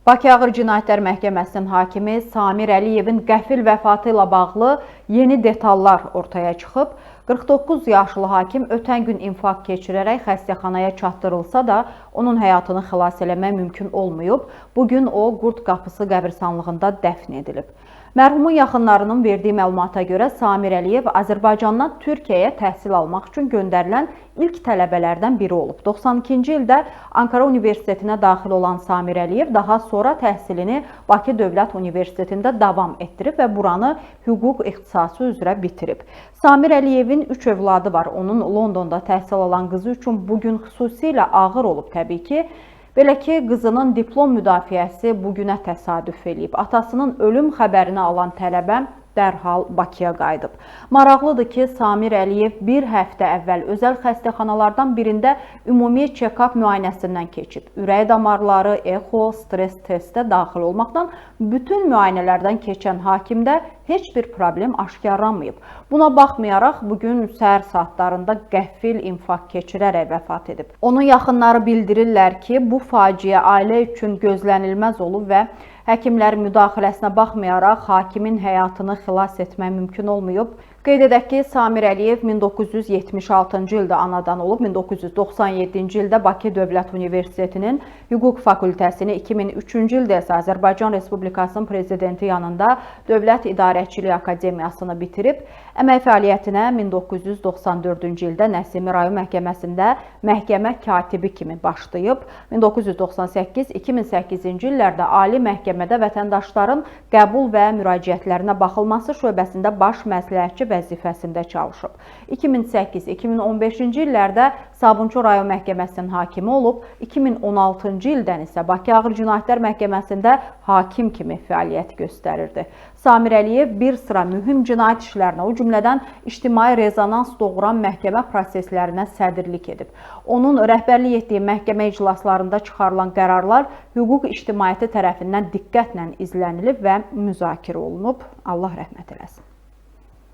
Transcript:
Bakı Ağır Cinayətlər Məhkəməsinin hakimi Samir Əliyevin qəfil vəfatı ilə bağlı yeni detallar ortaya çıxıb. 49 yaşlı hakim ötən gün infarkt keçirərək xəstəxanaya çatdırılsa da, onun həyatını xilas eləmək mümkün olmayıb. Bugün o Qurd Qapısı qəbirstanlığında dəfn edilib. Mərhumun yaxınlarının verdiyi məlumata görə Samir Əliyev Azərbaycandan Türkiyəyə təhsil almaq üçün göndərilən ilk tələbələrdən biri olub. 92-ci ildə Ankara Universitetinə daxil olan Samir Əliyev daha sonra təhsilini Bakı Dövlət Universitetində davam etdirib və buranı hüquq ixtisası üzrə bitirib. Samir Əliyevin 3 övladı var. Onun Londonda təhsil alan qızı üçün bu gün xüsusilə ağır olub təbii ki. Belə ki, qızının diplom müdafiəsi bu günə təsadüf eləyib. Atasının ölüm xəbərini alan tələbə dərhal Bakıya qayıdıb. Maraqlıdır ki, Samir Əliyev bir həftə əvvəl özəl xəstəxanalardan birində ümumi check-up müayinəsindən keçib. Ürək damarları, exo, stres testə daxil olmaqla bütün müayinələrdən keçən hakimdə heç bir problem aşkarlanmayıb. Buna baxmayaraq bugün səhər saatlarında qəfil infarkt keçirərək vəfat edib. Onun yaxınları bildirirlər ki, bu faciə ailə üçün gözlənilməz olub və həkimlərin müdaxiləsinə baxmayaraq hakimin həyatını xilas etmək mümkün olmayıb. Qeyd edək ki, Samir Əliyev 1976-cı ildə anadan olub, 1997-ci ildə Bakı Dövlət Universitetinin Hüquq Fakültəsini, 2003-cü ildə isə Azərbaycan Respublikasının Prezidenti yanında Dövlət İdarəçiliyi Akademiyasını bitirib. Əmək fəaliyyətinə 1994-cü ildə Nəsimi rayon məhkəməsində məhkəmə katibi kimi başlayıb. 1998-2008-ci illərdə Ali Məhkəmədə vətəndaşların qəbul və müraciətlərinə baxılması şöbəsində baş məsləhətçi vəzifəsində çalışıb. 2008-2015-ci illərdə Sabunçu rayon məhkəməsinin hakimi olub, 2016-cı ildən isə Bakı Ağır Cinayətlər Məhkəməsində hakim kimi fəaliyyət göstərirdi. Samir Əliyev bir sıra mühüm cinayət işlərinə, o cümlədən ictimai rezonans doğuran məhkəmə proseslərinə sədrlik edib. Onun rəhbərlik etdiyi məhkəmə iclaslarında çıxarılan qərarlar hüquq ictimaiyyəti tərəfindən diqqətlə izlənilib və müzakirə olunub. Allah rəhmət eləsin.